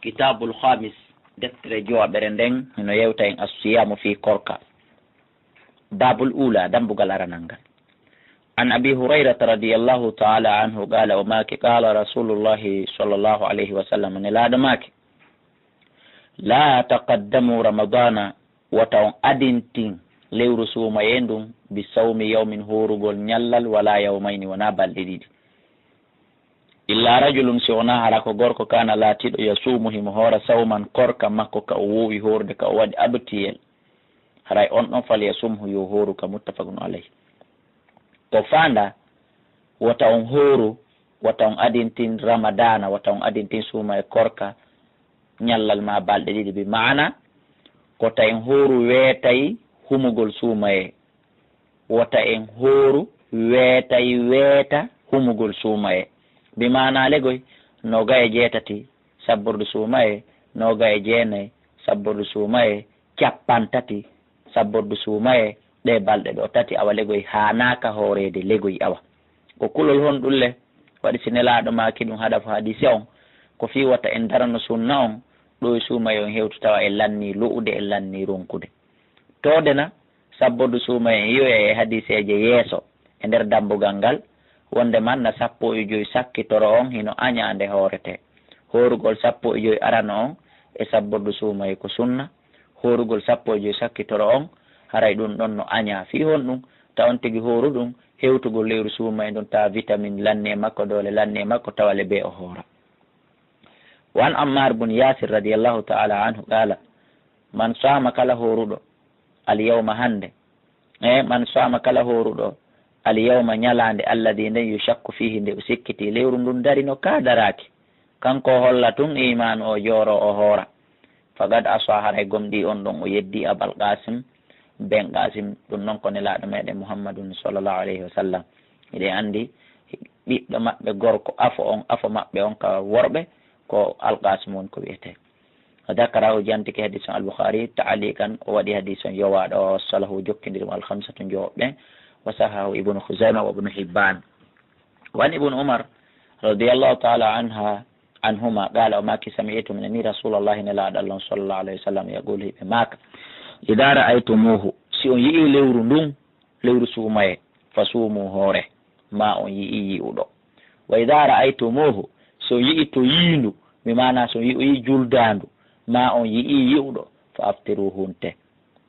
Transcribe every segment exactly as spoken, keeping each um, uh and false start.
Kitabul Khamis, deftere jowaɓere nden, hino yewta en assiyaamu fii korka. Babul Ula, dambugal aranal ngal. An Abi Hurayrata radiyallahu ta'ala anhu qala, o maaki, qala Rasulullahi sallallahu alayhi wa sallam, Nelaaɗo maaki, la taqaddamu Ramadana, wota on adintin lewru suumayee ndun, bi sawmi yawmin, hoorugol ñallal, wala yawmayni, wonaa balɗe ɗiɗi. Illa rajulun, si wonaa hara ko gorko, kana laatiiɗo, yasuumu, himo hoora, sawman, korka makko, ka o woowi hoorude, ka o waɗi abtiyel, haray on ɗon, falyasumhu, yo hooru ka, muttafaqun alayhi. Ko faanda, wota on hooru, wota on adintin Ramadaana, wota on adintin suumayee korka, ñallal maa balɗe ɗiɗi, bi maana, wota en hooru weetay humugol suumayee. Wota en hooru weetay weeta humugol suumayee. Bi maanaa legoy, noogay e jeetati sabbordu suumayee, noogay e jeenay sabbordu suumayee, cappanɗe tati sabbordu suumayee, ɗee balɗe ɗoo tati, awa legoy haanaaka hooreede legoy, awa. Ko kulol honɗun le? Waɗi si Nelaaɗo maaki ɗun haɗa fo hadiise on, ko fii wota en darano sunna on, ɗoo e suumayee on hewtu tawa e lannii lo'ude, e lannii ronkude. Toode na, sabbordu suumayee en yi'oyay e hadiiseeje yeeso e nder dambugal ngal, wonde manna sappo e joy sakkitoro on hino añaa nde hooretee. Hoorugol sappo e joy arano on e sabbordu suumayee ko sunna, hoorugol sappo e joy sakkitoro on, haray ɗun ɗon no añaa. Fii honɗun? Ta on tigi hooru ɗun, hewtugol lewru suumayee ndun, ta vitamin lanni e makko, doole lanni e makko, tawa le bee o hoora. Wa an Ammar bun Yasir radiyallahu ta'ala anhu qala, man sama, kala hooruɗo, al yawma, hande, e man sama, kala hooruɗo, al yawma, ñalaande, alladhi, nden, yushakku fihi, nde o sikkiti lewru ndun darino ka daraaki, kanko o holla tun iimaanu, o jooro, o hoora, faqad asa, haray gomɗii on ɗon o yeddii Abal Qasim, ben Qasim, ɗun non ko Nelaaɗo meɗen Muhammadun sallallahu alayhi wa sallam. Hiɗen anndi ɓiɗɗo maɓɓe gorko, afo on, afo maɓɓe on ka worɓe, ko Al Qasim woni ko wi'etee. Wa dhakarahu, jantike hadiis on Al Bukhari ta'liqan, o waɗi hadiis on yowaaɗo, wassalahu, jokkindiri mo Al Khamsatu, jowoɓe, wa sahahu Ibnu Khuzayma wa Ibnu Hibban. Wa an Ibnu Umar radiyallahu ta'ala anha, anhuma, qala, o maaki, sami'tu, mi nanii, Rasulallahi, Nelaaɗo Allah on, sallallahu alayhi wa sallam, yaqulu, hiɓe maaka, idha ra'aytumuhu, si on yi'ii lewru ndun, lewru suumayee, fasuumu, hoore, maa on yi'ii yi'uɗo. Wa idha ra'aytumuhu, si on yi'ii to yiindu, bi maana si on yi'oyii juldaandu, maa on yi'ii yi'uɗo, fa aftiru, hunte.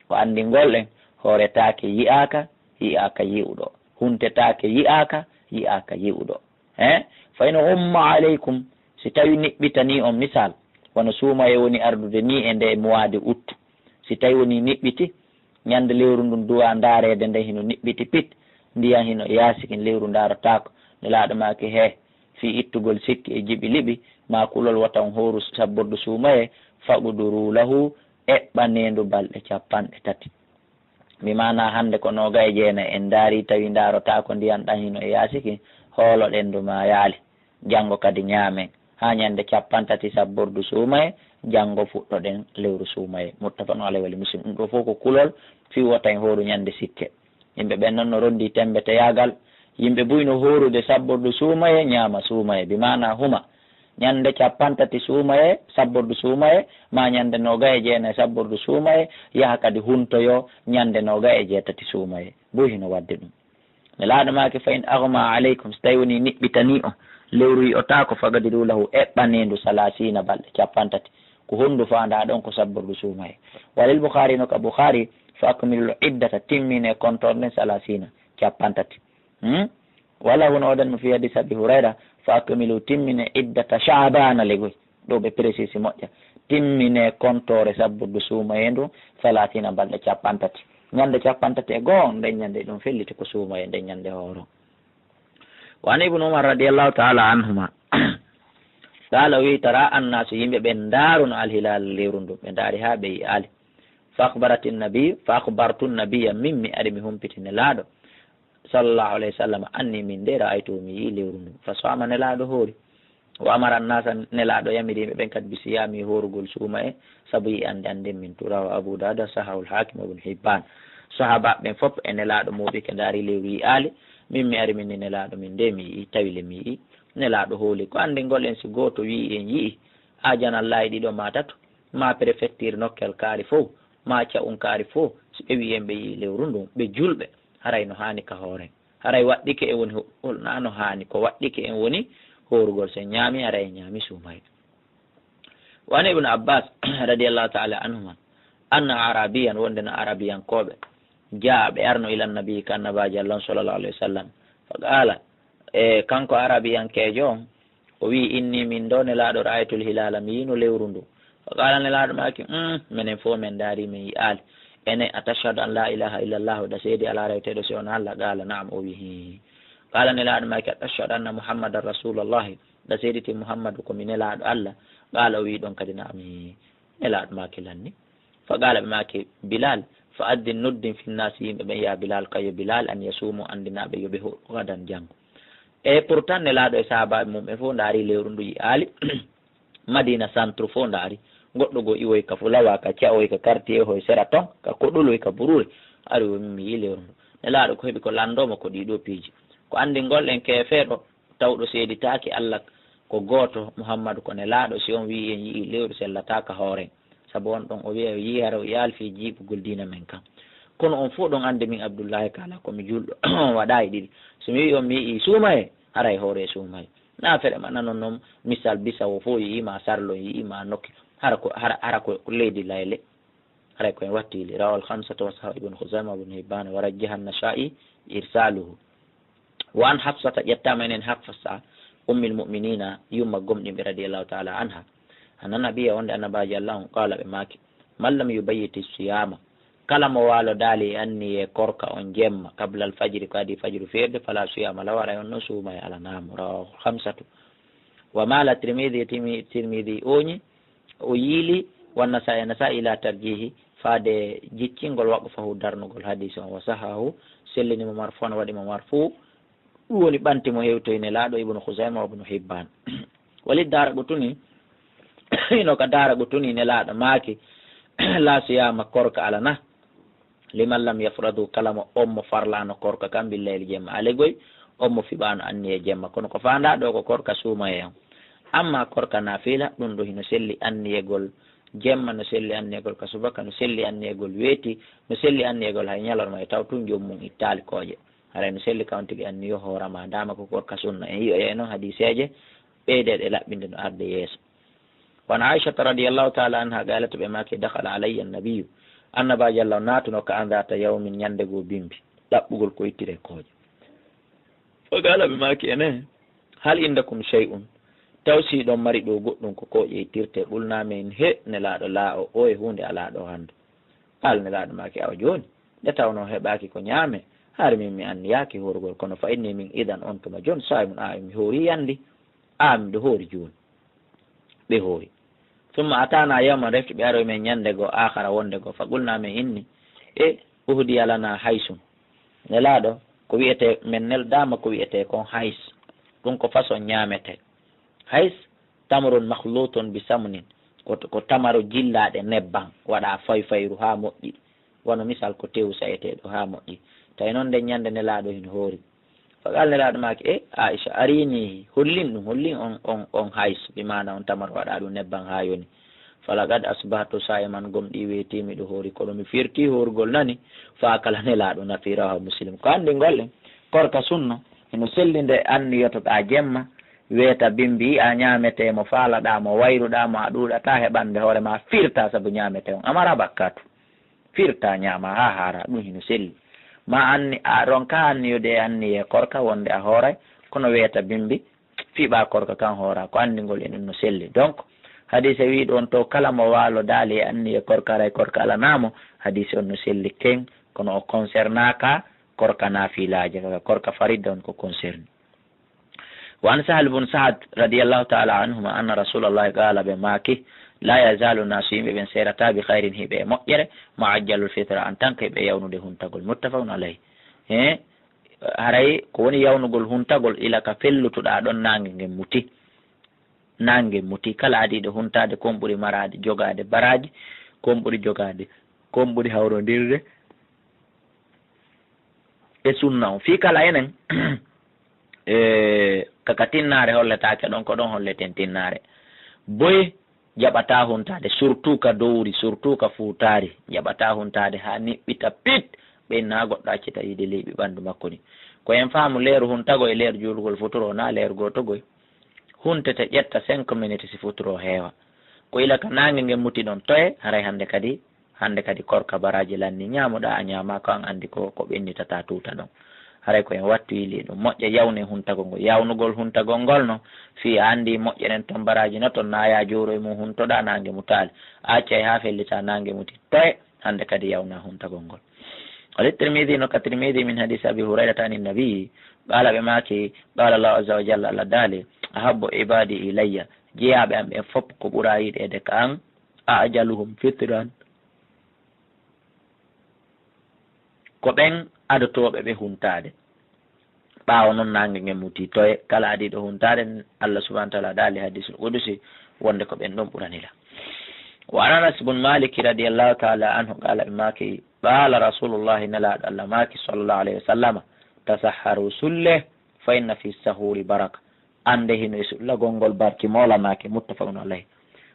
Ko anndingol en, hooretaake yi'aaka, yi'aaka yi'uɗo. Huntetaake yi'aaka, yi'aaka yi'uɗo. He? Fa in ghumma alaykum, si tawi niɓɓitanii on, misal, wano suumayee woni ardude nii e ndee mois de août, si tawi wonii niɓɓiti, ñande lewru ndun duwaa ndaareede nden hino niɓɓiti pit, ndiyan hino yaasi kin, lewru ndaarataako, Nelaaɗo maaki, he, fii ittugol sikki e jiɓi liɓi, maa kulol, wota on hooru sabbordu suumayee, faqduru lahu, eɓɓanee ndu balɗe cappanɗe tati. Bi maana hande ko noogay e jeenay en ndaarii, tawi ndaarotaako ndiyan ɗan hino e yaasi kin, hooloɗen ndu maayaali. Janngo kadi ñaamen haa ñande cappanɗe tati sabbordu suumayee, janngo fuɗɗoɗen lewru suumayee. Muttafaqun alayhi wa li Muslim. Ɗun ɗoo fow ko kulol fii wota en hooru ñande sikke. Yimɓe ɓen non no ronndii temmbeteyaagal. Yimɓe buy no hoorude sabbordu suumayee, ñaama suumayee, bi maana huma ñande cappanɗe tati suumayee, sabbordu suumayee, maa ñande noogay e jeenay sabbordu suumayee, yaha kadi huntoyoo ñande noogay e jeetati suumayee. Buy hino waɗde ɗun. Nelaaɗo maaki, fa in aghma alaykum, si tawi wonii niɓɓitanii on, lewru yi'otaako, faqdiru lahu, eɓɓanee ndu salaasiina balɗe cappanɗe tati. Ko honndu faandaa ɗon? Ko sabbordu suumayee. Wa lil Bukhari, no ka Bukhari, fa akmilul iddata, timminee kontoor nden, salaasiina, cappanɗe tati. Hmm? Wala huno oɗen mo fii hadiis Abi Hurayra, fa akmilu, timminee, iddata Sha'baana, legoy. Ɗoo ɓe précise moƴƴa. Timminee kontoore sabbordu suumayee ndu, salaasiina, balɗe cappanɗe tati. Ñande cappanɗe tati e goo, nden ñande ɗun felliti ko suumayee, nden ñande hooro. Wa an Ibnu Umar radiyallahu ta'ala anhuma. Qala, o wi'i, tara annaasu, yimɓe ɓen ndaaruno alhilaala, lewru ndun, ɓe ndaari haa ɓe yi'aali. Fa akhbarati nabi, fa akhbartu nabiyya, min mi ari mi humpiti Nelaaɗo, sallallahu alayhi wa sallam, anni, min de, ra'aytu, mi yi'i lewru ndun. Fa sama, Nelaaɗo hoori. Wa amara annasa, Nelaaɗo yamiri yimɓe ɓen kadi, bi siyami, hoorugol suumayee, sabu yi'ande an nden min tura. Wa Abu Dawuda, sahahul Hakim wa Ibn Hibban. Sahaabaaɓe ɓen fow e Nelaaɗo mooɓike, ndaari lewru, yi'aali. Min mi ari min ni Nelaaɗo, min de mi yi'i, tawi le mi yi'i. Nelaaɗo hooli. Ko anndingol en, si gooto wi'i en yi'i, Ajanallaahi ɗiɗo maa tato, maa prefecture nokkel kaari fof, maa ca'un kaari fof, si ɓe wi'i en ɓe yi'i lewru ndun, ɓe julɓe, haray no haani ka hooren. Haray waɗɗike en woni ho-, hol-, naa no haani, ko waɗɗike en woni hoorugol. Si en ñaami, haray en ñaami suumayee. Wa an Ibn Abbas radiyallahu ta'ala anhuma, anna Arabiyan, wonde no Arabiyankooɓe, jaa ɓe arno ila Nabi ka Annabaajo Allah on sallallahu alayhi wa sallam, fa qaala, e kanko Arabiyankeejo on, o wi'i, inni min ɗoo Nelaaɗo ra'aytul hilaala, mi yi'ino lewru ndu. Fa qaala Nelaaɗo maaki, mm, menen fof men ndaari men yi'aali. Ene, a tashhadu an laa ilaaha illallahu, ɗa seedi alaa rewteeɗo si wonaa Allah? Qaala na'am, o wi'i hii. Qaala Nelaaɗo maaki, a tashhadu anna Muhammadan rasuulullahi, ɗa seediti Muhammadu ko mi Nelaaɗo Allah? Qaala, o wi'i ɗon kadi na'am, hii. Nelaaɗo maaki lanni. Fa qaala, ɓe maaki Bilal, fa addin, noddin, fi nnaasi, yimɓe ɓen, ya Bilal, ka yo Bilal an yasuumu, anndinaa ɓe yo ɓe hoɗu gadan janngo. E pourtant Nelaaɗo e sahaabaaɓe mum ɓen fof ndaari lewru ndu yi'aali. Madina centre fof ndaari. Goɗɗo goo iwoy ka Fulawa, ka Ca'oy, ka quartier hoy sera ton, ka Koɗoloy, ka Buruure. Ari o mi yi'i lewru ndu. Nelaaɗo ko heɓi ko lanndoo mo ko ɗii ɗoo piiji. Ko anndingol en keefeeɗo tawɗo seeditaaki Allah ko gooto, Muhammadu ko Nelaaɗo, si on wi'i en yi'i lewru, sellataa ka hooren. Sabu on ɗon o wi'a o yi'i hara o yaali fii jiiɓugol diina men kan. Kono on fof ɗon anndi min Abdullaahi Kaala ko mi julɗo, on waɗaayi ɗiɗi. Si mi wi'i on mi yi'i suumayee, haray hoore suumayee. Naa fere ma nanon non misal Bisawo fof yi'i ma, Sarlo yi'i ma, nokki. Hara ko, hara, hara ko leydi layle. Haray ko en wattiili. Rawahul khamsatu wa sahahu Ibn Khuzaima wa Ibn Hibban wa rajjaha an-Nasa'i irsaaluhu. Wa an Hafsata, ƴettaama enen Hafsa, ummil mu'minina, yumma gomɗinɓe radiyallahu ta'ala anha. Anna nabiyya, wonde Annabaajo Allah on, qaala, ɓe maaki, man lam yubayyiti siyaama, kala mo waalodaali e anniyee korka on jemma, qabla al-fajri, ko adii fajru feerde, fala siyaama lahu, haray on non suumayee alanaamo. Rawahul khamsatu. Wa maala Tirmidhi, Tirmi-, Tirmidhi oñi, o yiili, wa Nasa'i, Nasa'i ila tarjihi, faade jiccingol waqfahu, darnugol hadis on, wa sahahu, sellini mo marfu'an, waɗi mo marfu, ɗum woni ɓanti mo hewtoyi Nelaaɗo, Ibnu Khuzaima wa Ibnu Hibban. Wali Daaraqutuni, hino ka Daaraqutuni Nelaaɗo maaki, la siyaama, korka alana. Liman lam yafradu, kala mo on mo farlaano korka kan billayli jemma alegoy, on mo fiɓaano anniye jemma. Kono ko faandaa ɗoo ko korka suumayee on. Amma korka naafila, ɗum ɗo hino selli anniyegol jemma, no selli anniyegol ka subaka, no selli anniyegol weeti, no selli anniyegol hay ñalorma e taw tun joom mum ittaali kooƴe. Haray no selli kan on tigi anniyo hoora ma, dama ko korka sunna. En yi'oya e non hadiseeje ɓeydeeɗe laɓɓinde no arde yeeso. Wa an Aishata radiyallahu ta'ala anha qaalat, ɓe maaki, dakhala alayya an-nabiyyu, Annabaajo Allah naatuno ka an zaata yawmin, ñande goo bimbi, ɗaɓɓugol ko ittire kooƴe. Fa qaala, ɓe maaki, ene, hal indakum shay'un, taw si ɗon mari ɗoo goɗɗum ko kooƴe ittirte? Qulna, min, he, Nelaaɗo, laa, o, o e huunde alaa ɗoo hannde. Qaala, Nelaaɗo maaki, awa jooni, nde tawnoo heɓaaki ko ñaame, hari min mi anniyaaki hoorugol, kono fa inni min idan on tuma jooni saa'imun, a, mi hoori yandi. An miɗo hoori jooni. Ɓe hoori. Summa ataana yawman, refti ɓe aroyi men ñande goo, aakhara wonde goo, fa qulna min inni, e uhdiya lana haysun. Nelaaɗo, ko wi'etee, men neldaama ko wi'etee kon hays. Ɗum ko façon ñaamete. Hays, tamrun makhlutun bi samnin. Ko, ko tamaro jillaaɗe nebban, waɗa fayfayru haa moƴƴi. Wano misal ko tewu sa'eteeɗo haa moƴƴi. Tawi non nden ñande Nelaaɗo hino hoori. Fa qaala, Nelaaɗo maaki, e Aisha, arini, hollin ɗum, hollin on, on, on hays, bi maana on tamaro waɗa ɗum nebban haa yoni. Falaqad asbahtu saa'iman, gomɗii weetii miɗo hoori, kono mi firtii hoorugol nani, faa kala Nelaaɗo nafi, rawahu Muslim. Ko anndi ngol en, korka sunna, hino selli nde anniyotoɗaa jemma, weeta bimbi, yi'aa ñaametee mo, faalaɗaa mo, wayruɗaa mo, a ɗuuɗataa heɓande hoore maa, firtaa sabu ñaametee on, a maraa bakkaatu. Firta ñaama haa haara, ɗum hino selli. Ma anni, a ronka anniyude e anniyee korka wonde a hooray, kono weeta bimbi, fiɓa korka kan hoora, ko anndingol en ɗum no selli. Donc, hadise wii ɗon to kala mo waalodaali e anniyee korka, haray korka alanaamo, hadise on no selli ken, kono o concernaaka korka naafilaaje, kaka korka faridda on ko concerné. Wa an Sahal bun Sa'ad radiyallahu ta'ala anhuma anna Rasulallahi qaala, ɓe maaki, la yazaalu naasu, yimɓe ɓen seerataa, bi khayrin, hiɓe e moƴƴere, ma ajjalul fitra, en tant que hiɓe yawnude huntagol. Muttafaqun alayh. He, haray ko woni yawnugol huntagol ila ka fellutuɗaa ɗon naange ngen muti. Naange ngen muti. Kala adiiɗo huntaade, kon ɓuri maraade, jogaade baraaji, kon ɓuri jogaade, kon ɓuri hawrondirde e sunna on. Fii kala enen, e, kaka tinnaare holletaake ɗon, ko ɗon holleten tinnaare. Boy, jaɓataa huntaade, surtout ka dowri, surtout ka fuutaari, jaɓataa huntaade haa niɓɓita pit, ɓe naa goɗɗo accita yiide leyɓe ɓanndu makko ni. Ko en faamu leeru huntago e leeru juulugol futuro, naa leeru gooto goy. Huntete ƴetta cinq minutes si futuro heewa. Ko ila ka naange ngen muti ɗon toye, haray hannde kadi, hannde kadi korka baraaji lanni, ñaamoɗaa a ñaamaa ko an anndi ko, ko ɓennitata tuuta ɗon. Haray ko en wattu yili ɗum. Moƴƴa yawne huntagol ngol. Yawnugol huntagol ngol no, fii a anndi moƴƴeren ton baraaji no ton, naa yaa jooro e mum huntoɗaa naange mutaali. A accay haa fellita naange muti toye, hannde kadi yawnaa huntagol ngol. Wali Tirmidi no ka Tirmidi min hadisi Abi Hurayrata ani Nabi, qaala ɓe maaki, qaala Allahu azza wa jalla, Allah daali, ahabbu ibadi ilayya, jeyaaɓe am ɓen fop ko ɓuraa yiɗeede ka an, a ajaluhum fitran, ko ɓen adotooɓe ɓe huntaade. Ɓaawo non naange ngen muti toye, kala adiiɗo huntaade, Allah subhanahu wa taala daali hadisul qudusi wonde ko ɓen ɗon ɓuranila. Wa an Anas bun Maliki radiyallahu taala anhu qaala ɓe maaki, qaala rasulullahi, nelaaɗo Allah maaki sallallahu alayhi wa sallama, tasahharu, sulle, fa inna fi sahuri baraka, annde hino e sullagol ngol barki moolanaake, muttafaqun alayhi.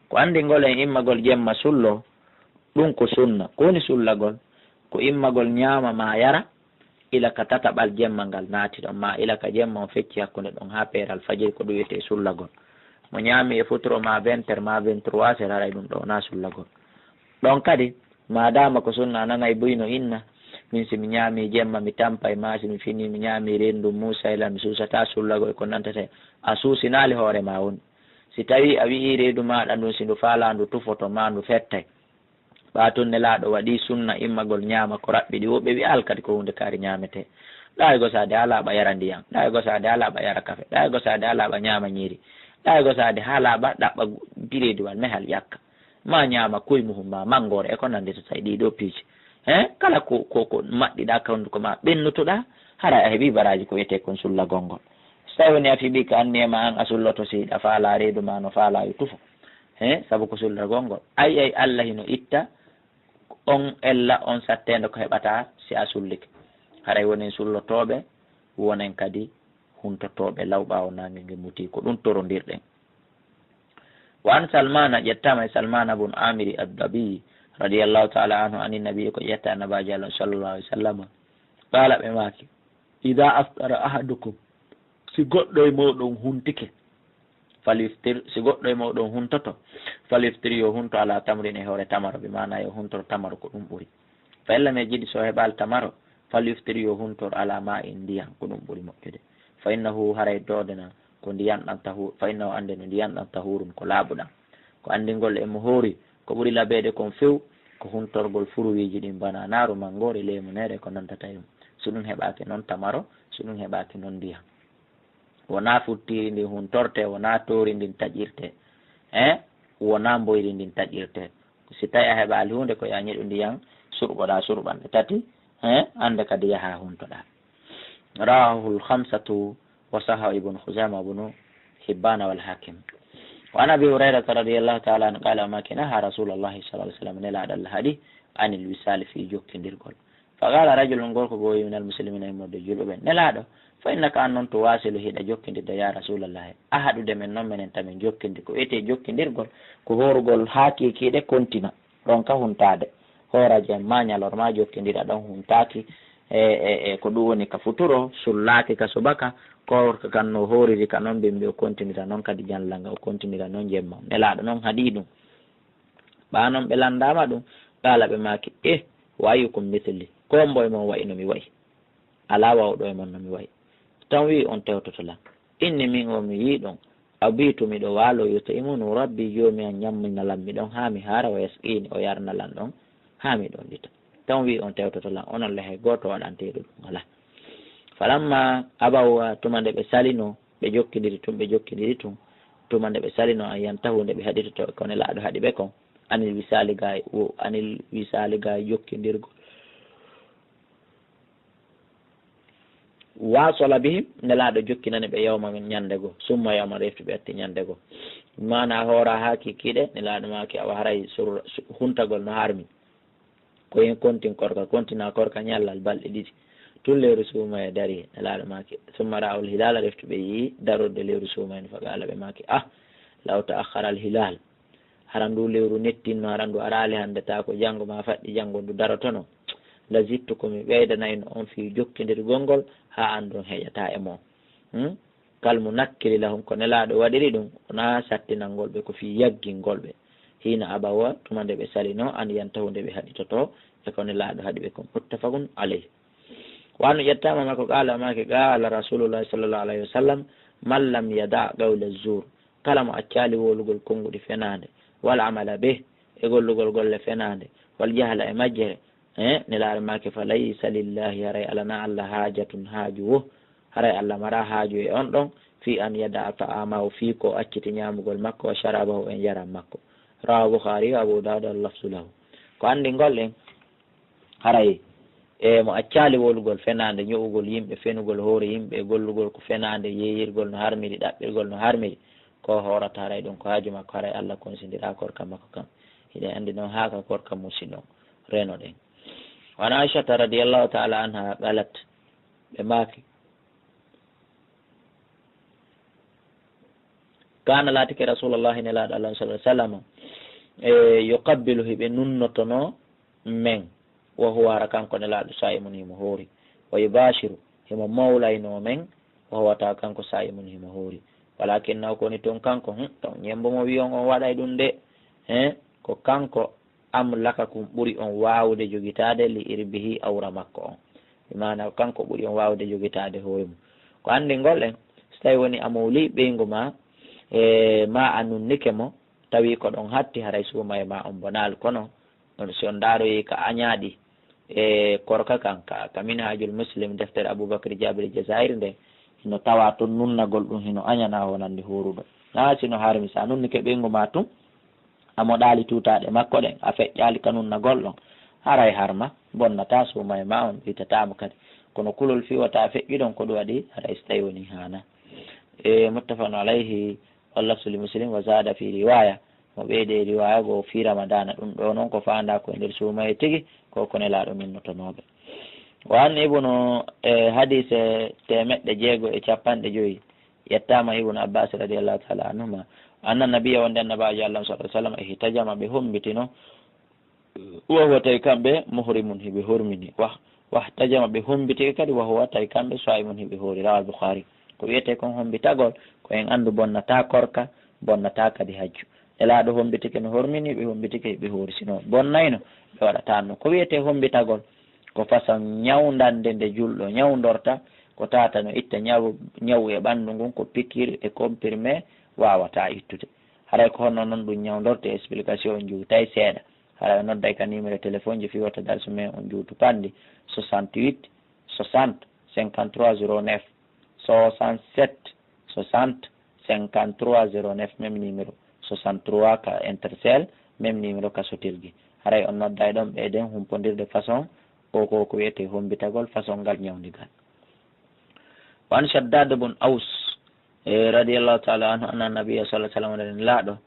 Ko anndingol en immagol jemma sullo, ɗum ko sunna. Ko woni sullagol? Ko immagol ñaama maa yara, ila ka tataɓal jemma ngal naati ɗon, maa ila ka jemma on fecci hakkunde ɗon haa peeral fajiri, ko ɗum wiyetee sullagol. Mo ñaami e futuro maa vingt heures maa vingt-trois heures, haray ɗum ɗoo wonaa sullagol. Ɗon kadi, maadaama ko sunna, a nanay buy no inna, min si mi ñaami jemma, mi tampay, maa si mi fini, mi ñaami reendu Muusa, ila mi suusataa sullagol e ko nantata, a suusinaali hoore maa woni. Si tawii a wi'ii reedu maaɗa ndun, si ndu faalaa ndu tufoto, maa ndu fettay. Ɓaa tun Nelaaɗo waɗii sunna immagol ñaama ko raɓɓiɗi, woɓɓe wi'a alkadi ko huunde kaari ñaametee. Ɗaa e gosaade haa laaɓa yara ndiyan, ɗaa e gosaade haa laaɓa yara kafe, ɗaa e gosaade haa laaɓa ñaama ñiiri, ɗaa e gosaade haa laaɓa ɗaɓɓa bireediwal mehal ƴakka. Maa ñaama koy muhum maa manngoore e ko nannditata e ɗii ɗoo piiji. He, kala ko, ko, ko maɗɗiɗaa ka hunnduko maa ɓennutoɗaa, haray a heɓii baraaji ko wiyetee kon sullagol ngol. So tawii woni a fiɓii ka anniya maa an a sulloto si hiɗa faalaa reedu maa no faalaa yo tufo. He, sabu ko sullagol ngol. Ay, ay, Allah hino itta on ella on satteende ko heɓataa si a sullike. Haray wonen sullotooɓe, wonen kadi huntotooɓe law ɓaawo naange nge mutii. Ko ɗum torondirɗen. Wa an Salmana, ƴettaama e Salmana bun Amiri Addabi, radiyallahu taala anhu, ani Nabi, ko ƴetta Annabaajo Allah sallallahu alaihi wasallam. Qaala, ɓe maaki, ida aftara ahadukum, si goɗɗo e mooɗon huntike, falyuftir, si goɗɗo e mooɗon huntoto, falyuftir, yo hunto ala tamrin, e hoore tamaro, bi maana yo hunto tamaro, ko ɗum ɓuri. Fa in lam yajid, so heɓaali tamaro, falyuftir, yo huntor ala ma'in, ndiyan, ko ɗum ɓuri moƴƴude. Fa innahu, haray doodana, ko ndiyan ɗan tahu-, fa innahu, annde no ndiyan ɗan tahurun, ko laaɓuɗan. Ko anndingol e mo hoori, ko ɓuri labeede kon few, ko huntorgol furuwiiji ɗin, bana naaru, manngoore, leemuneere, ko nantata e mum. So ɗum heɓaaki non tamaro, so ɗum heɓaaki non ndiyan. Wonaa futtiiri ndin huntortee, wonaa toori ndin taƴirtee, eh? Wonaa mboyri ndin taƴirtee. Si tawii a heɓaali huunde, ko yo a ñeɗu ndiyan, surɓoɗaa surɓanɗe tati, eh? Annde kadi yahaa huntoɗaa. Rawahul khamsatu wa sahahu Ibnu Khuzaima, Ibnu Hibbana wal Hakim. Wa an Abi Hurayrata radiyallahu ta'ala anhu qala, o maaki, naha Rasulullahi sallallahu alaihi wasallam, Nelaaɗo Allah haɗi, anil wisali, fii jokkindirgol. Fa qala rajulun, gorko goo wi'i, minal muslimina, immorde julɓe ɓen, Nelaaɗo, fa innaka, an non, tuwasilu, hiɗa jokkindirde, ya Rasulallahi. A haɗude men non, menen tan men jokkindiri. Ko etee jokkindirgol, ko hoorugol haa kiikiiɗe kontina, ɗon ka huntaade. Hooraji en ma ñalorma jokkindira ɗon huntaaki, e, e, e ko ɗum woni ka futuro, sullaaki ka subaka, korka kan no hooriri ka non, bimbi o kontinira non kadi ñallanga, o kontinira non jemma. Nelaaɗo non haɗi ɗum. Ɓaa non ɓe lanndaama ɗum, qaala ɓe maaki, eh, wa ayyukum mithli, ko hombo e mon wa'i no mi wa'i? Alaa waawɗo e mon no mi wa'i. Tan wi'i on tewtoto lan. Inni min o mi yi'i ɗon, abitu miɗo waalo, yut'imuni rabbi, joomi an ñamminalan mi ɗon haa mi haara, wa yasqini o yarnalan ɗon haa mi ɗonɗita. Tan wi'i on tewtoto lan, onon le hay gooto waɗanteeɗo ɗum alaa. Falamma abaw, tuma nde ɓe salino, ɓe jokkindiri tun, ɓe jokkindiri tun. Tuma nde ɓe salino an yantahu, nde ɓe haɗitoto, ko Nelaaɗo haɗi ɓe kon, anil wisali ga e, wo-, anil wisali ga e jokkindirgol. Wasola bihim, Nelaaɗo jokkinani ɓe yawma ñande goo, summa yawma refti ɓe atti ñande goo. Maana hoora haa kiikiiɗe, Nelaaɗo maaki awa haray sur-, su-, huntagol no harmi. Ko en kontin korka, kontina korka ñallal balɗe ɗiɗi. Tun lewru suumayee dari, Nelaaɗo maaki, summa ra'awul hilaala, refti ɓe yi'i darorde lewru suumayee, fa qaala ɓe maaki, ah, law ta'akhkhara al hilaal. hara ndu lewru nettinno, hara ndu araali hannde, taa ko janngo maa faɗɗi janngo ndu darotono, la zittu, ko mi ɓeydanayno on fii jokkindirgol ngol, haa an ɗon heƴataa e mon. Hmm? Kal munakkili lahum, ko Nelaaɗo waɗiri ɗum, wonaa sattinangol ɓe, ko fii yaggingol ɓe. Hiina abawa, tuma nde ɓe salino, an yantahu, nde ɓe haɗitotoo, e ko Nelaaɗo haɗi ɓe kon. Muttafaqun alayh. Wa anhu, ƴettaama makko, qaala, o maaki, qaala Rasuulullaahi sallallaahu alayhi wa sallam, man lam yada' qawla zuur, kala mo accaali wowlugol konnguɗi fenaande, wal amala bih, e gollugol golle fenaande, wal jahla, e majjere, eh, Nelaaɗo maaki, fa laysa lillaahi, haray alanaa Alla haajatun, haaju wo, haray Alla maraa haaju e on ɗon, fii an yada'a ta'aamahu, fii ko acciti ñaamugol makko, wa sharaabahu, e njaram makko. Rawaahu Bukhaari wa Abu Daawuda, wal lafzu lahu. Ko anndingol en, haray e mo accaali wowlugol fenaande, ño'ugol yimɓe, fenugol hoore yimɓe, e gollugol ko fenaande, yeeyirgol no harmiri, ɗaɓɓirgol no harmiri, ko hoorata haray ɗum ko haaju makko, haray Alla konsindiraa korka makko kan. Hiɗen anndi noon haa ka korka musi noon, reno ɗen. Wa an Aishata radiyallahu ta'ala anha qalat, ɓe maaki, kaana, laatike Rasuulullaahi, Nelaaɗo Alla, sallallaahu alayhi wa sallam, e yuqabbilu, hiɓe nunnotono men, wa huwa, hara kanko Nelaaɗo, saa'imun, himo hoori, wa yubaashiru, himo mawlaynoo men, wa huwa, tawa kanko saa'imun, himo hoori, walaakinnahu, ko woni tun kanko, hmm, taw ñembo mo wi'on on waɗay ɗum de, he, ko kanko amlakakum, ɓuri on waawude jogitaade, li irbihi, awra makko on. Bi maana, kanko ɓuri on waawude jogitaade hoore mum. Ko anndingol en, so tawii woni a mowlii ɓeyngu maa, e maa a nunnike mo, tawi ko ɗon hatti, haray suuma e maa on bonaali. Kono on, si on ndaaroyii ka añaaɗi e korka kan, ka, ka Minhaajul Muslim, deftere Abubakar Jaabir Jazaayir nde, hino tawa ton nunnagol ɗum hino añanaa wonande hooruɗo. Naa si no harmi, so a nunnike ɓeyngu maa tun, a moɗaali tuutaaɗe makko ɗen, a feƴƴaali ka nunnagol ɗon, haray harma, bonnataa suuma e maa on, ɓuytataa mo kadi. Kono kulol fii wota a feƴƴu ɗon, ko ɗum waɗi, haray so tawii woni haanaa. E muttafaqun alayhi, wal lafzu li Muslim, wa zaada fii riwaaya, mo ɓeydi e riwaaya goo fii Ramadaana, ɗum ɗoo noon ko faandaa ko e nder suumaye tigi, ko ko Nelaaɗo nunnotonoo ɓe. Wa an Ibnu, e hadiise teemeɗɗe jeego e cappanɗe joyi, ƴettaama Ibnu Abbaas radiyallaahu ta'aalaa anhumaa, anna nabiyya, wonde Annabaajo Alla, sallallaahu alayhi wa sallam, ihtajama, ɓe hommbitino, wa huwa, tawi kamɓe, muhrimun, hiɓe hormini, wa, wahtajama, ɓe hommbitike kadi, wa huwa, tawi kamɓe, saa'imun, hiɓe hoori. Rawaahul Bukhaari. Ko wiyetee kon hommbitagol, ko en anndu bonnataa korka, bonnataa kadi hajju. Nelaaɗo hommbitike no hormini, ɓe hommbitike hiɓe hoori. Si no bonnayno, ɓe waɗataa no. Ko wiyetee hommbitagol, ko façon ñawndannde nde julɗo ñawndorta, ko tawata no itta ñaw, ñaw e ɓanndu ngun, ko pikiir e comprimé waawataa ittude. Haray ko honno non ɗum ñawndortee, explication on juutay seeɗa. Haray on nodday ka numéro téléphone ji fii wota darsu men on juutu panndi, soixante-huit soixante cinquante-trois zéro neuf, soixante-sept soixante cinquante-trois zéro neuf, même numéro, soixante-trois ka Intercell, même numéro ka Sotelgui. Haray on nodday ɗon, ɓeyden humpondirde façon o, ko, ko wiyetee hommbitagol, façon ngal ñawndigal. Wa an Shaddad bun Aws, e, radiyallaahu ta'aalaa anhu, anna nabiyya sallallaahu alayhi wa sallam, wonde Nelaaɗo,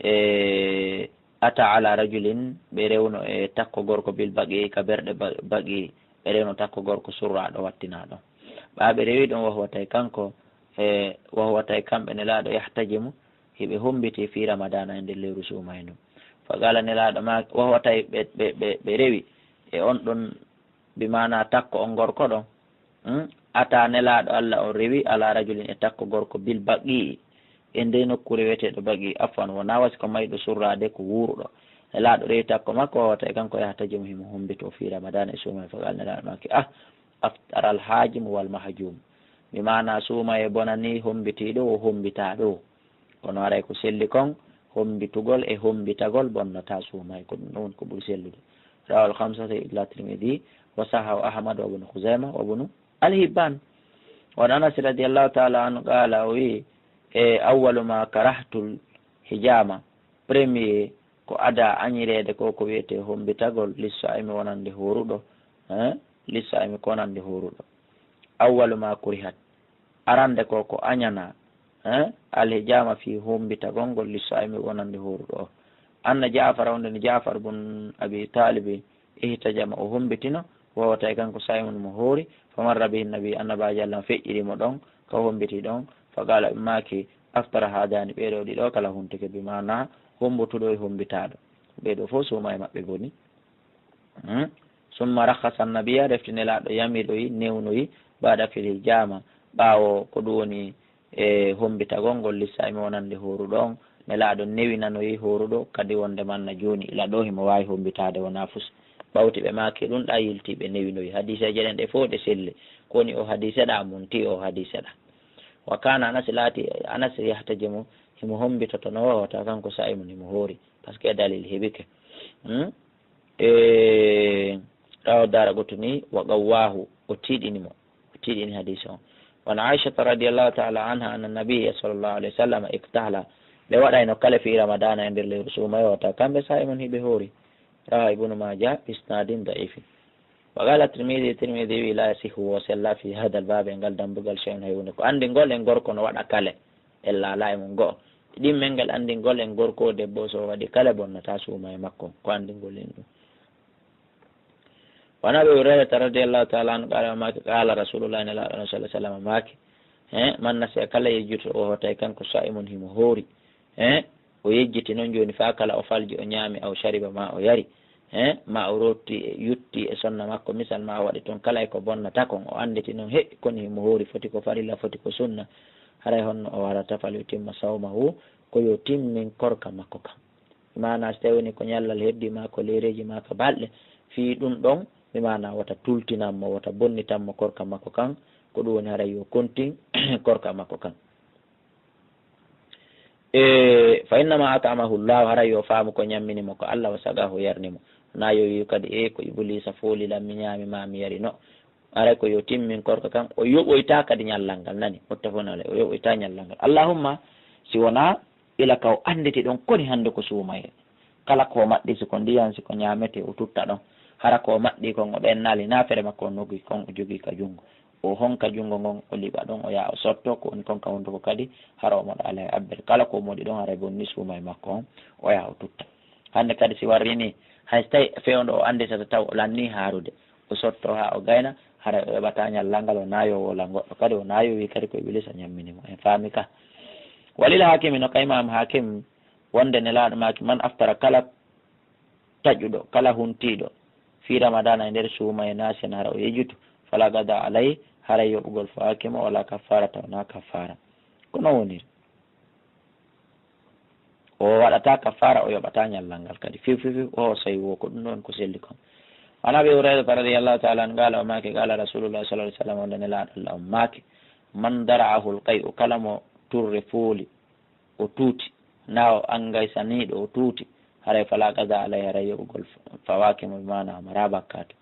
e, ata ala rajulin, ɓe rewno e takko gorko, bil baqi, ka berɗe ba-, baqi, ɓe rewno takko gorko surraaɗo wattinaaɗo. Ɓaa ɓe rewi ɗon, wa huwa, tawi kanko, e, wa huwa, tawi kamɓe Nelaaɗo, yahtajimu, hiɓe hommbiti fii Ramadaana e nder lewru suumayee ndun. Fa qaala, Nelaaɗo maa, wa huwa, tawi ɓe, ɓe, ɓe, ɓe rewi e on ɗon, bi maana takko on gorko ɗon, hmm? Ata Nelaaɗo Alla on rewi ala rajulin e takko gorko bil baqi, e ndee nokkuure wiyeteeɗo baqi, afwan, wonaa wasi ko mayɗo surraade, ko wuuruɗo. Nelaaɗo rewi takko makko, wa huwa, tawi kanko yahtajimu himo hommbitoo fii Ramadaana e suumayee, fa qaala, Nelaaɗo maaki, ah, aftara al haajimu wal mahjuum. Bi maana suumayee bonanii hommbitiiɗo o, hommbitaaɗo o. Kono haray ko selli kon, hommbitugol e hommbitagol bonnataa suumayee, ko ɗum ɗon woni ko ɓuri sellude. Rawaahul khamsatu illa Tirmidhi, wa sahhahu Ahmad wa Ibnu Khuzayma wa Ibnu Al Hibban. Wa an Anas radiyallaahu ta'aalaa anhu qaala, o wi'i, e, awwalu ma karahtul hijaama, premier ko adaa añireede ko, ko wiyetee hommbitagol, lissaa'imi, wonande hooruɗo, eh, lissaa'imi, ko wonande hooruɗo. Awwalu ma kurihat, arande ko, ko añanaa, eh, al hijaama, fii hommbitagol ngol, lissaa'imi, wonande hooruɗo o. Anna Ja'far, wonde no Ja'far bun Abi Taalibi, ihtajama, o hommbitino, wa huwa, tawi kanko saa'imun, mo hoori, fa marra bihi nabi, Annabaajo Alla on feƴƴiri mo ɗon, ka o hommbitii ɗon, fa qaala, ɓe maaki, aftara haadaani, ɓee ɗoo ɗiɗo kala huntike, bi maana hombotuɗo e hombitaaɗo. Ɓee ɗoo fof suuma e maɓɓe boni. Hmm? Summa rakhasa annabiya, refti Nelaaɗo yamiroyi, newnoyi, baada fil hijama, ɓaawo ko ɗum woni e hombitagol ngol, lissaa'i mo wonande hooruɗo on. Nelaaɗo newinanoyi hooruɗo kadi wonde manna jooni ila ɗoo himo waawi hombitaade wonaa fus. Ɓawti ɓe maaki ɗum ɗaa yilti ɓe newinoyi. Hadiiseeje ɗen ɗe fof ɗe selli. Ko woni o hadiise ɗaa munti o hadiise ɗaa. Wa kana Anas laati, Anas yahtajimu, himo hombitoto no wota kanko saa'i mun himo hoori. Parce que dalil heɓike. Hmm? E, rawahu Daraqutni wa qawwahu, o tiiɗini mo, o tiiɗini hadiise on. Wa an Aishata radiyallahu ta'ala anha anna nabiyya sallallahu alayhi wa sallam iktahala, ɓe waɗayno kale fi Ramadana e nder lewru suumayee wota, kamɓe saa'i mun hiɓe hoori. Rawahu Ibnu Maaja bi isnadin da'ifin. Wa qala Tirmidhi, Tirmidhi wi la yasihhu, o sella fi hadha al-bab, e ngal dambugal, shay'un hay huunde. Ko anndingol en gorko no waɗa kale, ella alaa e mun go'o. Ɗimmel ngal anndingol en gorko debbo so waɗi kale bonnata suumayee makko, ko anndingol en ɗum. Wa an Abi Hurayrata radiyallahu ta'ala anhu qala, maaki, qala Rasulullah, Nelaaɗo sallallahu alayhi wa sallam maaki, he, man nasiya, kala yejjuto o hotay kanko saa'i mun himo hoori, he, o yejjiti non jooni fa kala o falji o ñaami aw shariba ma o yari, he, ma o rotti e yutti e sonna makko, misal ma o waɗi toon kala e ko bonnata kon, o annditi non he, kono himo hoori, foti ko farilla, foti ko sunna, haray honno o warata, fal yutimma sawmahu, ko yo timmin korka makko kan. Bi maana, so tawi woni ko ñallal heddii ma, ko leereeji ma, ko balɗe, fii ɗum ɗon, bi maana, wota tultinan mo, wota bonnitan mo korka makko kan, ko ɗum woni haray yo kontin korka makko kan. E, fa innama at'amahu Llahu, haray yo faamu ko ñammini mo ko Allah, wa saqahu, yarni mo. Na yo wi'u kadi, e, ko Ibuliisa fooli lan, mi ñaami ma, mi yari no. Haray ko yo timmin korka kan, o yoɓoyta kadi ñallal ngal, nani, muttafaqun alayh, o yoɓoyta ñallal ngal. Allahumma, si wonaa ila ka o annditi ɗon koni hannde ko suumayee. Kala ko o maɗɗi, si ko ndiyan, si ko ñaametee, o tutta ɗon. Hara ko o maɗɗi kon, o ɓennaali, naafere makko o nogi kon, o jogii ka junngo. O honka junngo ngon, o liɓa ɗon, o yaha o sotto, ko woni kon ka hunduko kadi, hara o moɗa alaa e abbere. Kala ko o moɗi ɗon, hara e bonni suumayee makko on, o yaha o tutta. Hannde kadi si warri ni, hay so tawi fewndo o annditata taw o lannii haarude, o sotto haa o gayna, hara o yoɓata ñallal ngal, o naayoowo lan goɗɗo kadi, o naayoowi kadi ko Ibuliisa ñammini mo. En faami ka? Walil Haakimi, no ka Imaam Haakim, wonde Nelaaɗo maaki, man aftara, kala taƴuɗo, kala huntiiɗo, fii Ramadaana, e nder suumayee, naasiyan, hara o yejjutu, fala qada alayhi, haray yoɓugol fawaaki mo, wala kaffaarata, wonaa kaffaara. Ko non woniri. O waɗataa kaffaara, o yoɓataa ñallal ngal kadi. Fiw, fiw, fiw, o soyi wo ko ɗum ɗon ko selli kon. An Abi Hurayrata radiyallahu ta'ala anhu qala, o maaki, qala Rasulullah sallallahu alayhi wa sallam, wonde Nelaaɗo Allah on maaki, man dara'ahu al-qay'u, kala mo turre fooli, o tuuti, na o angaysaniiɗo, o tuuti, haray fala qada alayhi, haray yoɓugol fawaaki mo, bi maana o maraa bakkaatu.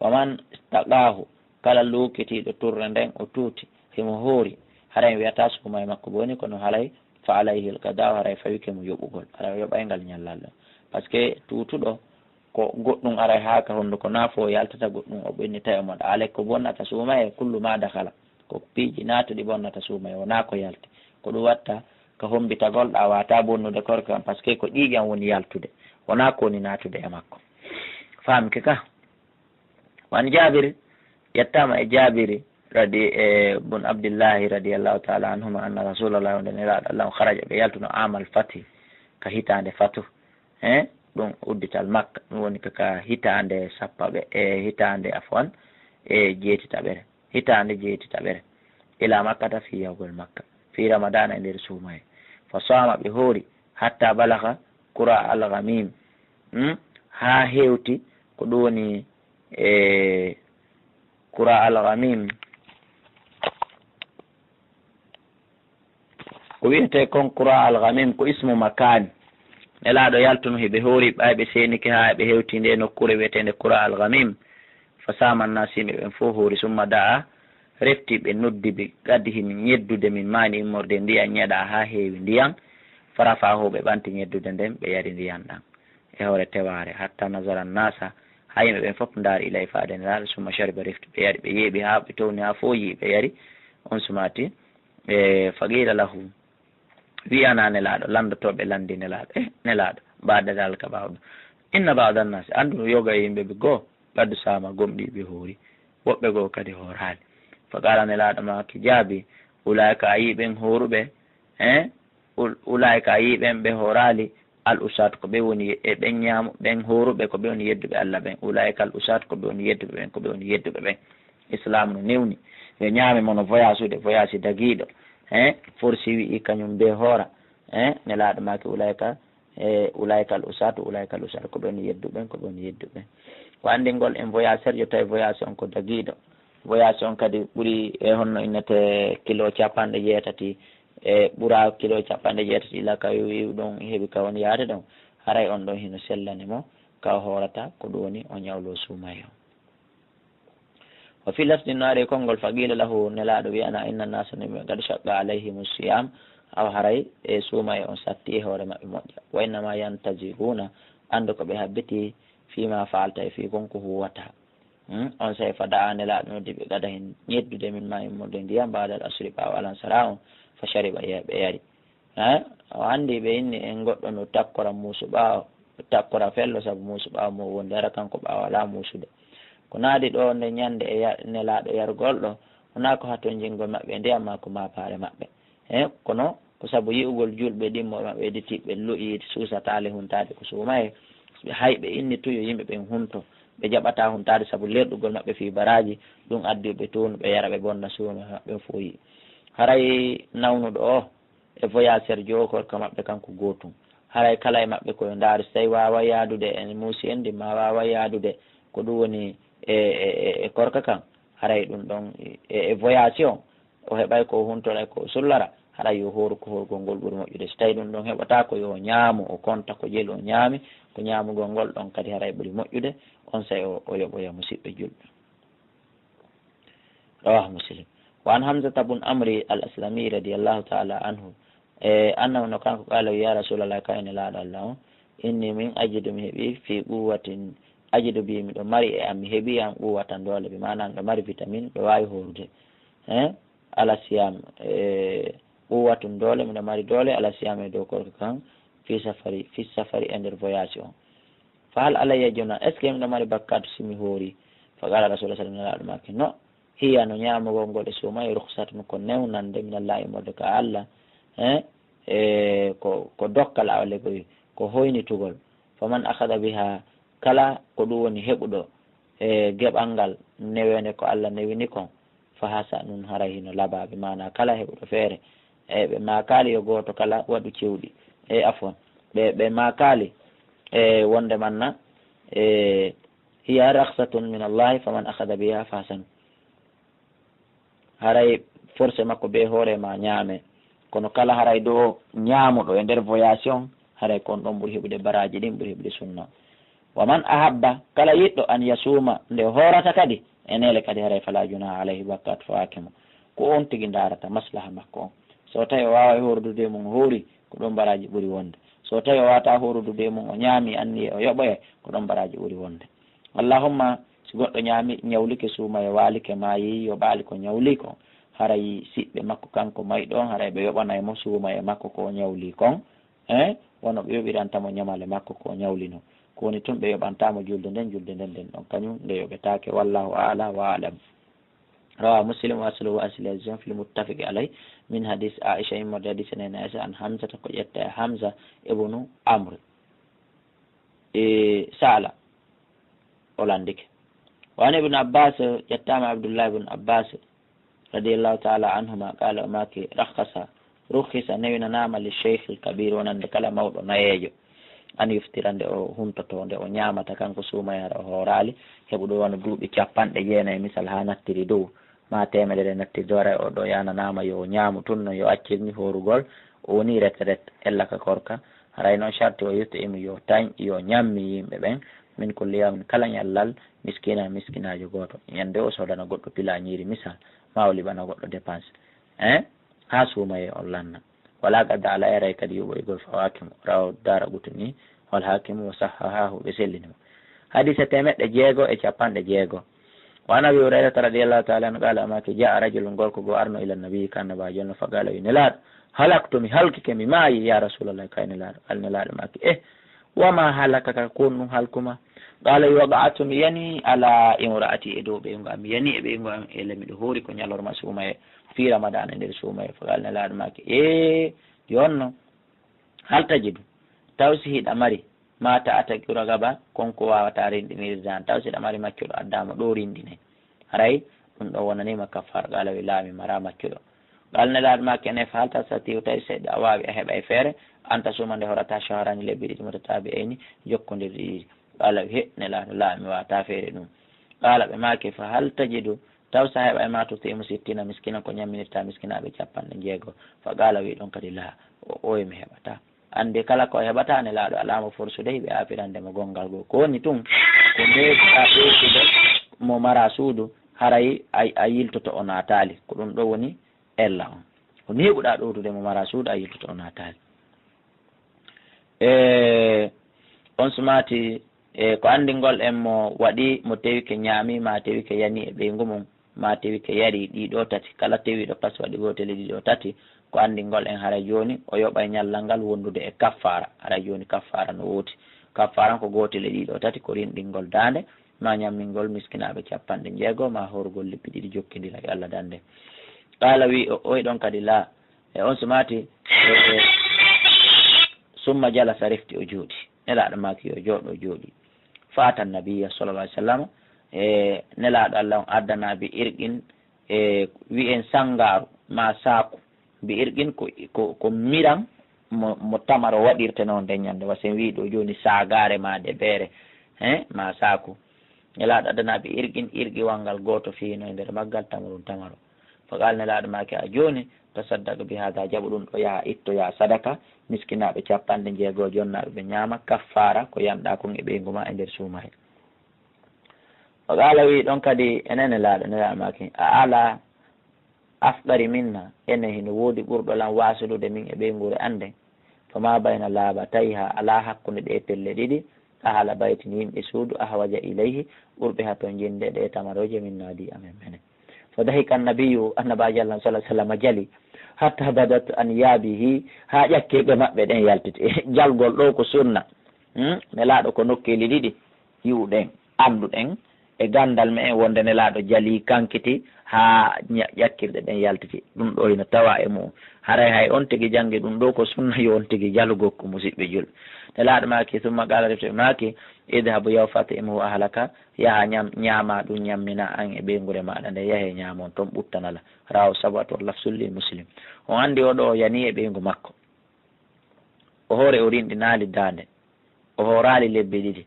Wa man istaqaahu, kala luukitiiɗo turre nden, o tuuti, himo hoori, haray mi wi'ataa suumayee makko boni, kono haray fa alayhi al-qada, haray fawike mo yoɓugol, haray o yoɓay ngal ñallal ɗon. Parce que tuutuɗo ko goɗɗum aray haa ka honduko, na fo yaltata goɗɗum o ɓennita e moɗa. Alay ko bonnata suumayee, kullu ma dakhala, ko piiji naatuɗi bonnata suumayee, wonaa ko yalti. Ko ɗum watta ka hombitagol ɗaa, wata bonnude korka kan, parce que ko ƴiiƴam woni yaltude, wonaa ko woni naatude e makko. Faamke ka? Wa an Jaabir, yettaama e Jaabiri radi-, e bun Abdillahi radiyallahu ta'ala anhuma, anna Rasulallah, wonde Nelaaɗo Allah on, kharaja, ɓe yaltuno, amal fathi, ka hitaande fatu. He, ɗum uddital Makka, ɗum woni ka, ka hitaande sappaɓe, e hitaande, afwan, e jeetitaɓere, hitaande jeetitaɓere, ila Makkata, fii yahugol Makka, fii Ramadaana, e nder suumayee. Fa saama, ɓe hoori, hatta balagha qura al-Ghamim, hmm? Haa hewti ko ɗum woni e qura al-Ghamim. Ko wi'etee kon qura al-Ghamim ko ismu makani. Nelaaɗo yaltuno, hiɓe hoori, ɓay ɓe seenike haa ɓe hewti ndee nokkuure wi'eteende qura al-Ghamim. Fa saama an-nas, yimɓe ɓen fof hoori, summa da'a, refti ɓe noddi, bi qadhin, ñeddude, min ma'in, immorde ndiyan, ñeɗa haa heewi ndiyan. Fa rafa'ahu, ɓe ɓanti ñeddude nden, ɓe yari ndiyan ɗan e hoore tewaare, hatta nazara an-nasa, haa yimɓe ɓen fof ndaari, ilay, faade Nelaaɗo, summa shariba, refti ɓe yari, ɓe yeeɓi haa ɓe towni, haa fooyi ɓe yari. On sumati, e, fa qila lahu, wi'ana Nelaaɗo, lanndotooɓe lanndi Nelaaɗo, eh, Nelaaɗo, ba'da dhalika, ɓaawo ɗum, inna ba'da an-nas, anndu yoga e yimɓe ɓe goo, qad saama, gomɗii ɓe hoori, woɓɓe goo kadi hooraali. Fa qala, Nelaaɗo maaki jaabi, ulaa'ika, a yii ɓen hooruɓe, eh, ul-, ulaa'ika, a yii ɓen ɓe hooraali, Al usat ko ɓe woni e ɓen ñaamu, ɓen hooruɓe ko ɓe woni yedduɓe Allah ɓen. Ulaika al usat ko ɓe woni yedduɓe ɓen, ko ɓe woni yedduɓe ɓen. Islam no newni. Yo ñaame mo no voyage ude, voyage dagiiɗo. Hein? Forsi wi'i kañum be hoora. Hein? Nelaaɗo maaki ulaika, e ulaika al usat, ulaika al usat ko ɓe woni yedduɓe ɓen, ko ɓe woni yedduɓe ɓen. Ko anndingol en voyageur yo tawi voyage on ko dagiiɗo. Voyage on kadi ɓuri e honno innete kilo capanɗe jeetati, e ɓura kilo capanɗe jeetati ila ka wi'u ɗon heɓi ka woni yaade ɗon. Haray on ɗon hino sellani mo ka o hoorata ko ɗum woni o ñawlo suumaye on. Wa fi lafdi no ari e konngol, fa qila lahu, Nelaaɗo wi'ana, inna nasa, yimɓe, qad shaqqa alayhimu siyam, awa haray e suumaye on satti e hoore maɓɓe moƴƴa. Wa innama yantaziruna, anndu ko ɓe habbiti, fima faalta, e fii kon ko huwata. Hmm? Onsay fa da'a, Nelaaɗo noddi ɓe, qadahin, ñeddude, min ma'in, immorde ndiyam, ba'dal asri, ɓaawo alansara on, fa shariba, ɓe yari. Hein? O anndi ɓe inni en goɗɗo no takkora muusu ɓaawo, takkora fello sabu muusu ɓaawo mo wondi, hara kanko ɓaawo alaa muusude. Ko naadi ɗo nde ñande e ya-, Nelaaɗo yargol ɗo, wonaa ko hatonjingol maɓɓe e ndiyam maa ko maapaare maɓɓe. Hein? Kono ko sabu yi'ugol julɓe ɗimmo maɓɓe e ditiɓɓe lo'i suusataale huntaade ko suumaye, hay ɓe inni tun yo yimɓe ɓen hunto, ɓe jaɓataa huntaade sabu lerɗugol maɓɓe fii baraaji, ɗum addi ɓe tun ɓe yara ɓe bonna suumaye maɓɓe fof yi'i. Haray nawnuɗo o, e voyageur jookorka maɓɓe kanko gootum. Haray kala e maɓɓe ko yo ndaaru, si tawi waawaa yaadude e muusi en ndin, maa waawaa yaadude ko ɗum woni e, e, e, e korka kan, haray ɗum ɗon e, e voyage on, o heɓay ko o huntora e ko o sullara, haray yo hooru ko hoorugol ngol ɓuri moƴƴude. Si tawi ɗum ɗon heɓataa ko yo o ñaamu, o konta ko jeli o ñaami, ko ñaamugol ngol ɗon kadi haray ɓuri moƴƴude, onsay o, o yoɓoya musiɓɓe julɓe. Rawahu Muslim. Wa an Hamzata bun Amri al Aslami radiyallahu ta'ala anhu, e, annahu no kanko qaala, ya Rasulallah, ka ene laaɗo Allah on, inni min ajidu, mi heɓi, fi quwwatin ajidu bi, miɗo mari e am, mi heɓi an quwwatan doole, bi maana miɗo mari vitamin, miɗo waawi hoorude. Hein? Ala siyam, e, quwwatun doole, miɗo mari doole, ala siyam e dow korka kan, fi safari, fi safari e nder voyage on. Fa hal alayya juna, est-ce que miɗo mari bakkaatu si mi hoori? Fa qala Rasulullah sallallahu alaihi wasallam, no, hiya no ñaamugol ngol e suumaye rukhsatun ko newnande min Allah immorde ka Allah, hein? E ko, ko dokkal awa legoy, ko hoynitugol. Faman akhadha biha, kala ko ɗum woni heɓuɗo e geɓal ngal newende ko Allah newini kon, fa hasanun, haray hino labaa, bi maana kala heɓuɗo feere. E ɓe maakaali yo gooto kala waɗu cewɗi. E afwan, ɓe, ɓe maakaali e wonde manna e hiya rakhsatun min Allahi faman akhadha biha fa hasan. Haray forcé makko be hoore ma ñaame. Kono kala haray ɗo ñaamuɗo e nder voyage on, haray kon ɗon ɓuri heɓude baraaji ɗin, ɓuri heɓude sunna. Wa man ahabba, kala yiɗɗo, an yasuuma, nde o hoorata kadi, e neele kadi, haray fala junaha alayhi, bakkaatu fawaaki mo. Ko on tigi ndaarata maslaha makko on. So tawi o waaway hoorudude e mum, o hoori, ko ɗon baraaji ɓuri wonde. So tawi o waawataa hoorudude e mum, o ñaami anniye o yoɓoye, ko ɗon baraaji ɓuri wonde. Allahumma, si goɗɗo ñaami, ñawlike, suumaye, waalike, maayi, yoɓaali ko ñawli kon, haray siɓɓe makko kanko mayɗo on, haray ɓe yoɓanay mo suumaye makko ko o ñawli kon. Eh, wano ɓe yoɓiranta mo ñamale makko ko o ñawlino. Ko woni tun ɓe yoɓanta mo julde nden, julde nden, nden ɗon kañum nde yoɓetaake. Wallahu a'la wa a'lam. Rawa Muslim wa asluhu asli azizun fil muttafaqi alay min hadis Aisha, immorde hadis nene Aisha, an Hamza, ko ƴetta e Hamza ibnu Amr. E Sala, o landike. Wa an Ibn Abbas, ƴettaama Abdullah ibn Abbas, radiyallahu ta'ala anhuma, qala, o maaki, rakhasa, rukhisa, newinanaama li shaykhil kabir, wonande kala mawɗo nayeejo, an yuftira, nde o huntoto, nde o ñaamata, kanko suumayara o hooraali, heɓuɗo wano duuɓi capanɗe jeenayi, misal, haa nattiri dow, ma teemedere natti dow, haray o ɗo yananaama yo o ñaamu tun non, yo accir ni hoorugol, o woni retraite, ella ka korka. Haray non sharti o yut'imu yo tañ, yo ñammi yimɓe ɓen, min kulli yawmin, kala ñallal, miskinan, miskinaajo gooto. Ñande o soodana goɗɗo pila ñiiri misal, ma o liɓana goɗɗo dépense. Hein? Haa suumayee on lanna. Wala qada ala, haray kadi yoɓoygol fawaaki mo. Rawahu Daraqutni wal Hakim wa sahhahahu, ɓe sellini mo. Hadisa teemeɗɗe jeego e capanɗe jeego. Wa an Abi Hurayrata radiyallahu ta'ala anhu qala, o maaki, jaa rajulun, gorko goo arno, ila nabi, ka Annabaajo on, fa qala, wi Nelaaɗo, halaktu, mi halkike, mi maayi, ya Rasulallah, kay Nelaaɗo. Al Nelaaɗo maaki, eh, wa ma halakaka, ko honɗum halkuma? Qala, waqa'tu, mi yani, ala imra'ati, e dow ɓeyngu am, mi yani e ɓeyngu am, ele miɗo hoori ko ñalorma suumayee, fi Ramadana, e nder suumayee. Fa qala, Nelaaɗo maaki, eh, yo honno? Hal tajidu, Taw si hiɗa mari, ma ta'taqiru raqaba, kon ko wawata rinɗinirde an. Taw si hiɗa mari maccuɗo, adda mo ɗo rinɗine. Haray ɗum ɗo wonanima kaffaara. Qala wi, la, mi mara maccuɗo. Qala Nelaaɗo maaki, ene, fa hal tastati'u, tawi seɗɗa a wawi, a heɓa e feere, an tasuma nde horata shahrayni, lebbi ɗiɗi, mutatabi'ayni, jokkondirɗi ɗiɗi. Qala wi, he Nelaaɗo, la, mi wata feere ɗum. Qala ɓe maaki, fa hal tajidu, taw sa heɓa e ma tut'imu sittina miskina, ko ñamminirta miskinaaɓe capanɗe jeego. Fa qala wi ɗon kadi, la, o, oye mi heɓata. Andi kala ko heɓata Nelaaɗo alaa mo forsude, hiɓe aafirande mo gonngal goo. Ko woni tun, ko neeɓuɗaa ɓeydude mo mara suudu, haray a, a yiltoto o naataali. Ko ɗum ɗo woni ella on. Ko neeɓuɗaa ɗowtude mo mara suudu, a yiltoto o naataali. E on sumaati, e ko anndingol en mo waɗi, mo tewike ñaami, ma tewike yani e ɓeyngu mum, ma tewike yari ɗiɗo tati, kala tewiɗo kas waɗi gootel e ɗiɗo tati, ko anndingol en haray jooni o yoɓay ñallal ngal wondude e kaffaara. Haray jooni kaffaara no wooti. Kaffaara ko gootel e ɗiɗo tati, ko rinɗingol daande, ma ñammingol miskinaaɓe capanɗe jeego, ma horugol lebbi ɗiɗi jokkindira e Allah dande. Qala wi, o, oy ɗon kadi la. E on sumaati, e, summa jalasa, refti o jooɗi. Nelaaɗo maaki yo jooɗo, o jooɗi. Fa ata nabiyya sallallahu alaihi wasallam, e Nelaaɗo Allah on addana bi irqin, e wi'en sangaaru ma saaku. Bi irqin ko, ko, ko miran mo, mo tamaro waɗirte noon nden ñande. Wa si en wi'i ɗo jooni saagaare ma debeere, he, ma saaku. Nelaaɗo addana bi irqin, irqiwal ngal gooto fii no e nder maggal tamrun tamaro. Fa qala, Nelaaɗo maaki, a jooni, tasaddaq bi hada, jaɓu ɗum ɗo, yaha ittoya sadaka, miskinaaɓe capanɗe jeego jonnaaɓe ɓe ñaama, kaffaara ko yanɗa kon e ɓeyngu ma e nder suumaye. Wa qala, wi ɗon kadi, enen Nelaaɗo, Nelaaɗo maaki, a ala afqari minna, ene hino woodi ɓurɗo lan waasudude min e ɓeynguure an nden. Fa ma bayna laabatayha, alaa hakkunde ɗee pelle ɗiɗi, ahla baytin, yimɓe suudu, ahwaja ilayhi, ɓurɓe ha ton jinde ɗee tamarooje, minna, di amen menen. Fa dahika annabiyyu, annabaajo Allah sallallahu alaihi wasallam jali, hatta badat anyabihi, haa ƴakkirɗe maɓɓe ɗen yaltiti. Jalgol ɗo ko sunna. Hmm? Nelaaɗo ko nokkeeli ɗiɗi yi'uɗen, annduɗen e ganndal me'en wonde Nelaaɗo jalii, kankiti haa ña-, ƴakkirɗe ɗen yaltiti. Ɗum ɗo hino tawa e mu'un. Haray hay on tigi janngi ɗum ɗo ko sunna, yo on tigi jalu gokku, musiɓɓe julɓe. Nelaaɗo maaki, summa qaala, refti maaki, idhab, yaw, fa at'imhu ahlaka, yaha ñam-, ñaama ɗum, ñammina an e ɓeynguure maaɗa nde, yahe ñaamon ton, ɓuttanala. Rawahu sab'atu wa lafzun li Muslim. On anndi o ɗo o yani e ɓeyngu makko. O hoore o rinɗinaali daande. O hooraali lebbi ɗiɗi.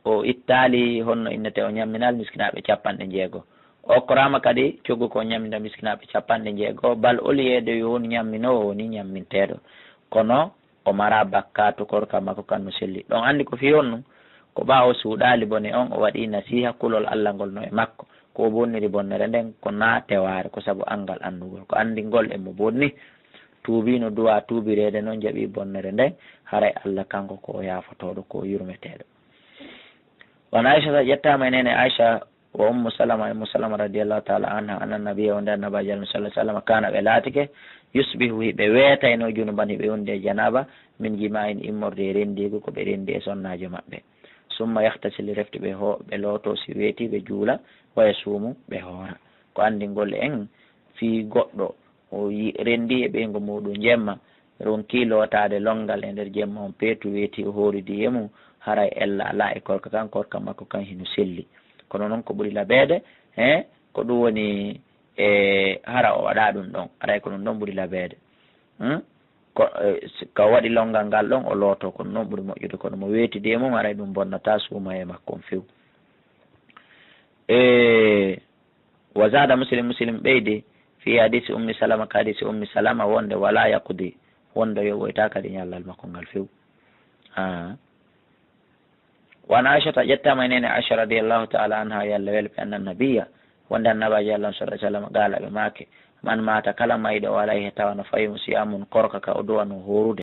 O ittaali honno innete o ñamminaali miskinaaɓe capanɗe jeego. O okkoraama kadi coggu ko o ñamminta miskinaaɓe capanɗe jeego. Bal oliyeede yo won ñamminoowo woni ñamminteeɗo. Kono o mara bakkaatu korka makko kan no selli. Ɗon anndi ko fii honɗum? Ko ɓaawo suuɗaali bone on o waɗi nasiiha kulol Allah ngol no e makko. Ko o bonniri bonnere nden ko naa tewaare, ko sabu anngal anndugol. Ko anndingol e mo bonni. Tuubiino duwaa tuubireede non jaɓi bonnere nden, haray Allah kanko ko o yaafotooɗo, ko o yurmeteeɗo. Wan Aisha, ƴettaama e neene Aisha wa Ummu Salama, Ummu Salama radiyallahu ta'ala anha, anna nabiyya, wonde annabaajo Allah sallallahu alaihi wasallam, kana, ɓe laatike, yusbihu, hiɓe weetayno, junuban, hiɓe wondi e janaba, min jima'in, immorde e rendiigu ko ɓe rendi e sonnaajo maɓɓe. Summa yahtasilu, refti ɓe ho-, ɓe looto, si weeti ɓe juula, wa yasuumu, ɓe hoora. Ko anndingol en fii goɗɗo o yi-, renndii e ɓeyngu muuɗum jemma, ronkii lootaade lonngal e nder jemma on, peetu weeti, o hooridi e mum, haray ella alaa e korka kan, korka makko kan hino selli. Kono noon ko ɓuri labeede, he, ko ɗum woni, e, hara o waɗa ɗum ɗon, haray ko ɗum ɗon ɓuri labeede. Hmm? Ko, e, si, ka o waɗi lonngal ngal ɗon, o looto, ko ɗum ɗon ɓuri moƴƴude, kono mo weetidi e mum, haray ɗum bonnataa suumaye makko on few. E, Wa zada Muslim, Muslim ɓeydi, fi hadisi Ummi Salama, ka hadisi Ummi Salama wonde, wala yaqdi, wonde yoɓoyta kadi ñallal makko ngal few. Ah. Wa an Aishata, ƴettama e neene Aisha radiyallahu ta'ala anha, yo Allah wele ɓe, anna nabiyya, wonde annabaajo Allah sallallahu alaihi wasallam, qala, ɓe maaki, man mata, kala mayɗo, o alay he tawana, fayum siyamun, korka ka o duwano hoorude,